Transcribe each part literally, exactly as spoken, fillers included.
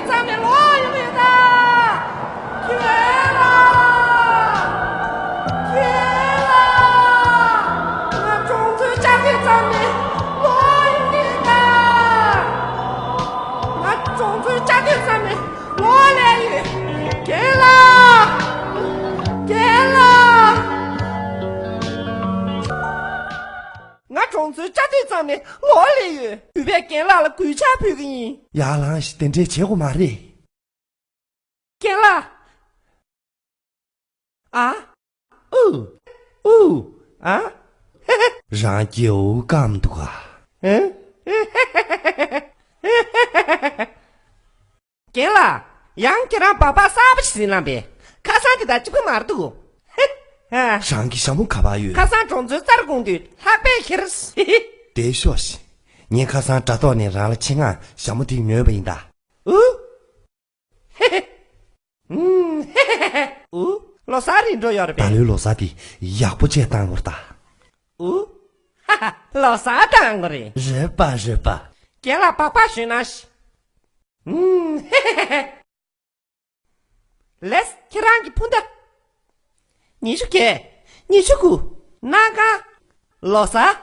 ཙམ་ནས་ལོག་ཡོང་གི་ཡོད་ད། ཁྱོད་ལ། ཁྱོད་ལ། ང་གྲོང་ཚོའི་བཅའ་སྡོད་ཙམ་ནས་ལོག་ཡོང་གི་ཡོད་ད། ང་གྲོང་ཚོའི་བཅའ་སྡོད་ཙམ་ནས་ལོག་སླེབས་ཡོད། རྒན་ལགས། རྒན་ལགས། ང་གྲོང་ཚོའི་བཅའ་སྡོད་ཙམ་ནས་ལོག་སླེབས་ཡོད། གུས་པས་རྒན་ལགས་ལ་གུས་ཕྱག་ཕུལ་གྱི་ཡིན། ཡར་ལངས་ཤིག་དེ་འདྲས་བྱེད་དགོས་མ་རེད། རྒན་ལགས། ཨ། ཨུ། ཨུ། ཨ། རང་སྐྱེ་བོ་སྐམ་འདུག་ག། ཨ། རྒན་ལགས། ཡང་ཁྱེད་རང་སྦག་སྦག་གསར་པ་ཞིག་ཟིན་ལངས་པས། ཁ་སང་དེ་དང་གཅིག་པ་མ་རེད་འདུག། ཧེ། ཧ། རང་གི་ཞྭ་མོ་ག་པར་ཡོད། ཁ་སང་གྲོང་ཚོའི་རྩྭ་རུ་སྐུང་དུས་ལྷགས་པས་ཁྱེར། དེ་ཤོག་ཤིག་ངས་ཁ་སང་དྲ་ཐོག་ནས་རང་ལ་ཆེད་མངགས་ཞྭ་མོ་དེ་ཉོས་པ་ཡིན་ད། ཨུ། ཧེ་ཧེ། ཨུམ། ཧེ་ཧེ་ཧེ། ཨུ། ལོ་གསར་རིང་འགྲོ་ཡོད་རེད་པས། ད་ལོའི་ལོ་གསར་དེ་ཡག་པོ་བྱས་བཏང་དགོས་རེད་ད། ཨུ། ཧ་ཧ། ལོ་གསར་བཏང་དགོས་རེད། རེད་པ་རེད་པ། རྒན་ལགས་སྦག་སྦག་ཞུས་ན་ཤི། ཨུམ། ཧེ་ཧེ་ཧེ། ལེས་ཁྱེད་རང་གི་ཕུ་མདའ། ཉི་ཤུ་བརྒྱད། ཉི་ཤུ་དགུ། སྣ་ཁ། ལོ་གསར།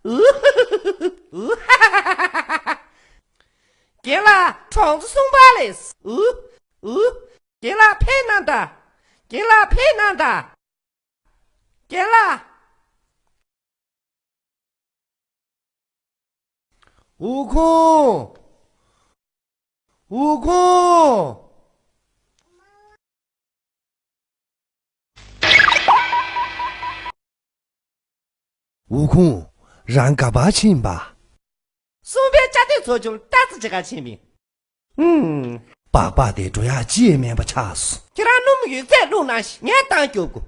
ཨུ་ཧུ་ཧུ་ཧུ། ཨུ་ཧ་ཧ་ཧ་ཧ། རྒན་ལགས་གྲོང་ཚོ་སྲུང་བར་ལེས། ཨུ། ཨུ། རྒན་ལགས་ཕེབས་གནང་དང་། རྒན་ལགས་ཕེབས་གནང་དང་། རྒན་ལགས། འུ་ཁུང་། འུ་ཁུང་། འུ་ཁུང་། རང་ག་པར་ཕྱིན་པ། གསུམ་པའི་བཅའ་སྡོད་ཚོགས་ཆུང་ལྟ་ཙི་བྱེད་ག་ཕྱིན་པ་ཡིན། ཧུམ། སྦག་སྦག་དེ་འགྲོ་ཡག་ཅི་ཡང་མེད་པ་ཆགས་སོང་། ཁྱེད་རང་སྣུམ་ཡོད་ཚད་བླུགས་གནང་ཞིག་ངས་བཏང་སྐྱོབ་དགོས།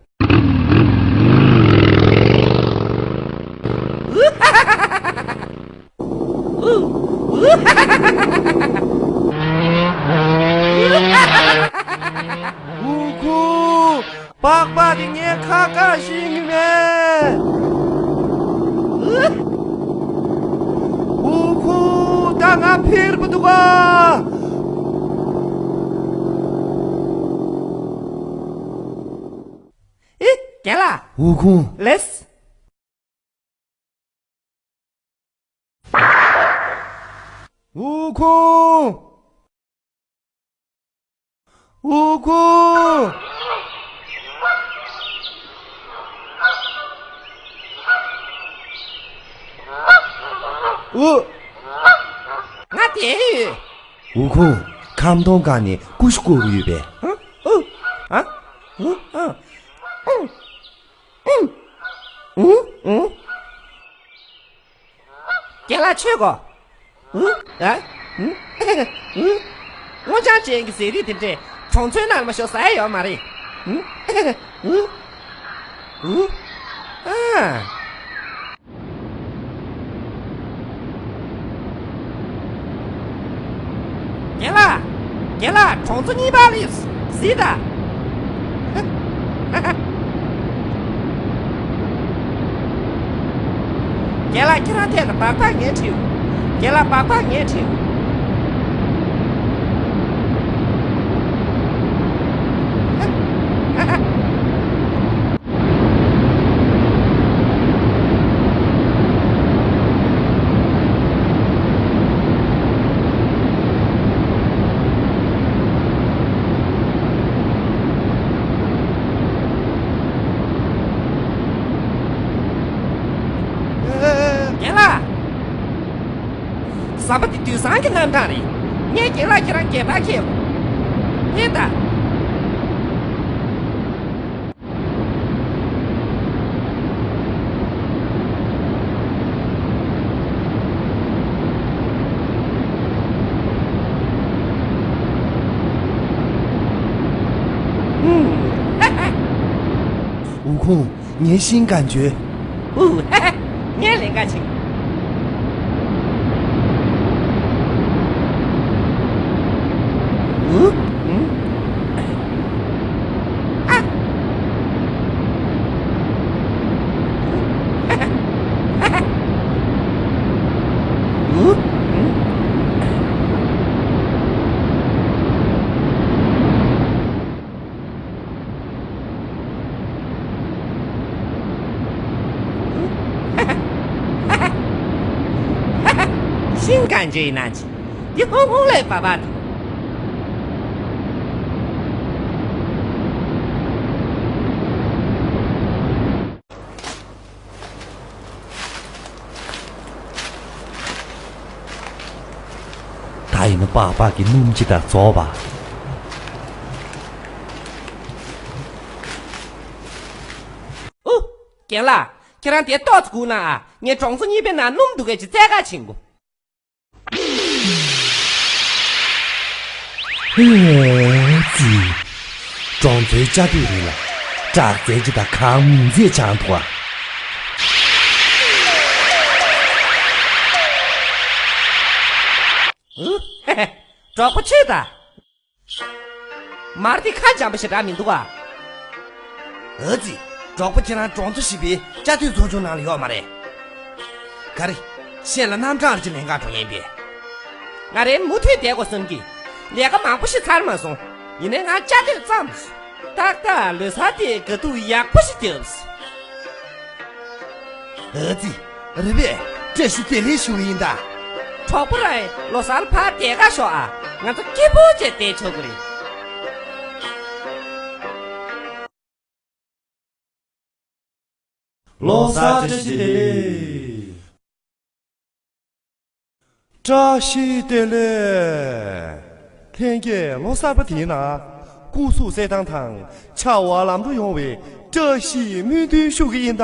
འུ་ཁུ། སྦག་སྦག་དེ་ངས་ཁ་བཀག་ཤེས་ཀྱི་མེད། འུ་ཁུ། ད་ང་ཕེར་པ་འདུག་ག། ཨེ། རྒན་ལགས། འུ་ཁུ། ལེས། འུ་ཁུ། འུ་ཁུ། འུ། ང་བསྡད་ཡོད། འུ་ཁུ། ཁམ་སྡོང་སྒང་ནས་ཀུ་ཤུ་བསྐོར་གྱི་ཡོད་པས། ཨ། འུ། ཨ། འུ། ཨ། འུ། ཨ། འུ། འུ། འུ། རྒན་ལགས་ཆོས་གོ། འུ། ཨ། འུ། འུ། སྔོ་ལྗང་ཅན་གྱི་ཟས་རིགས་དེ་འདྲས་གྲོང་ཚོའི་ནང་ལ་མ་ཤོར་ཟ་ཡ་ཡོད་མ་རེད། འུ། འུ། འུ། ཨ། རྒན་ལགས། རྒན་ལགས། གྲོང་ཚོ་གཉིས་པ་ལ་གཟིགས་དང་། རྒན་ལགས། ཁྱེད་རང་ཐད་ལ་སྦག་སྦག་ངས་ཁྲིད། རྒན་ལགས། སྦག་སྦག་ངས་ཁྲིད། རྒན་ལགས། ཟམ་པ་འདི་དུད་ཚང་གི་གནམ་ཐང་རེད། ངས་རྒན་ལགས་ཁྱེད་རང་སྐྱེལ་པར་ཁྱེར། ཕེབས་དང་། འུ་ཁུང་། ངས་ཤིང་གང་བྱོས། འུ། ངས་ལེན་ག་ཕྱིན། འུ། ཨ། འུ། 新感觉一难起，一轰轰来爸爸的。ད་ཡིན་ན་པགས་པགས་ཀྱི་སྣུམ་ཅི་ལྟར་རྫོགས་པ། ཨུ། རྒན་ལགས། ཁྱེད་རང་དེ་ཏོག་ཙམ་སྒུག་ན་ཨ། ངས་གྲོང་ཚོ་གཉིས་པའི་ནང་སྣུམ་འདུག་གས་ཅིག་བཙལ་ག་ཕྱིན་གོ། ཨེ་ཙི། གྲོང་ཚོའི་བཅའ་སྡོད་རིགས་ལ་དྲག་རྩལ་ཅི་དང་གང་མིན་ཚད་སྦྱངས་འདུག་ཨ། ཨུ། ཧེ་ཧེ། གྲོགས་པོ་ཁྱོད་ད། མར་དེ་ཁ་འཇམ་པོ་ཞེ་དྲག་མི་འདུག་ཨ། ཨ་ཙི། གྲོགས་པོ་ཁྱེད་རང་གྲོང་ཚོ་བཞི་པའི་བཅའ་སྡོད་ཚོགས་ཆུང་ནང་ལ་ཡོད་མ་རེད། ག་རེ། ཤེས་ལ་རྣམ་གྲངས་ཅིག་ལེན་ག་འགྲོ་ཡིན་པས། ང་རེ་མུ་མཐུད་བསྡད་དགོས་བསམ་གི། ལས་ཀ་མང་པོ་ཞིག་ཚར་མ་སོང་། ཡིན་ནའི་ང་བཅའ་སྡོད་བརྩམས། ཏག་ཏག་ལོ་གསར་དེ་དགའ་སྡུག་ཡག་པོ་ཞིག་བརྒྱབ། ཨ་ཙི། རེད་པས། བཀྲ་ཤིས་བདེ་ལེགས་ཞུ་གི་ཡིན་ད། གྲོགས་པོ་རང་ལོ་གསར་ཕར་བསྡད་ག་ཤོག་ཨ། ང་ཚོ་སྐྱིད་པོ་བྱས་བསྡད་ཆོག་གི་རེད། ལོ་གསར་བཀྲ་ཤིས་བདེ་ལེགས། བཀྲ་ཤིས་བདེ་ལེགས། ལྷན་རྒྱས་ལོ་གསར་པ་དེའི་ནང་སྐུ་གཟུགས་གསལ་ཐང་དང་བྱ་བ་ལམ་འགྲོ་ཡོང་བའི་བཀྲ་ཤིས་སྨོན་འདུན་ཞུ་གི་ཡིན་ད།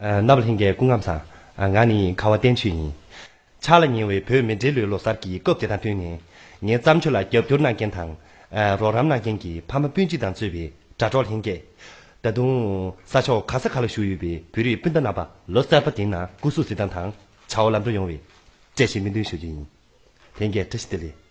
ཨ། རྣམ་པ་ལྷན་རྒྱས་སྐུ་ཁམས་བཟང་། ཨ། ང་ནི་ཁ་བ་བསྟན་ཆོས་ཡིན། ཕྱག་ལ་ཉེ་བའི་བོད་མི་འབྲེལ་ཡོད་ལོ་གསར་གྱི་སྐབས་དེ་དང་བསྟུན་ནས། ངའི་བརྩམས་ཆོས་ལ་རྒྱབ་སྐྱོར་གནང་མཁན་དང་། ཨ། རོགས་རམ་གནང་མཁན་གྱི་ཕ་མ་སྤུན་མཆེད་དང་གཙོས་པའི་དྲ་གྲོགས་ལྷན་རྒྱས། ད་དུང་ས་ཕྱོགས་ག་ས་ག་ལ་བཞུགས་ཡོད་པའི་བོད་རིགས་སྤུན་ཟླ་རྣམ་པ་ལོ་གསར་པ་འདིའི་ནང་སྐུ་གཟུགས་གཟི་མདངས་དང་བྱ་བ་ལམ་འགྲོ་ཡོང་བའི་བཀྲ་ཤིས་སྨོན་འདུན་ཞུ་རྒྱུ་ཡིན། ལྷན་རྒྱས་བཀྲ་ཤིས་བདེ་ལེགས།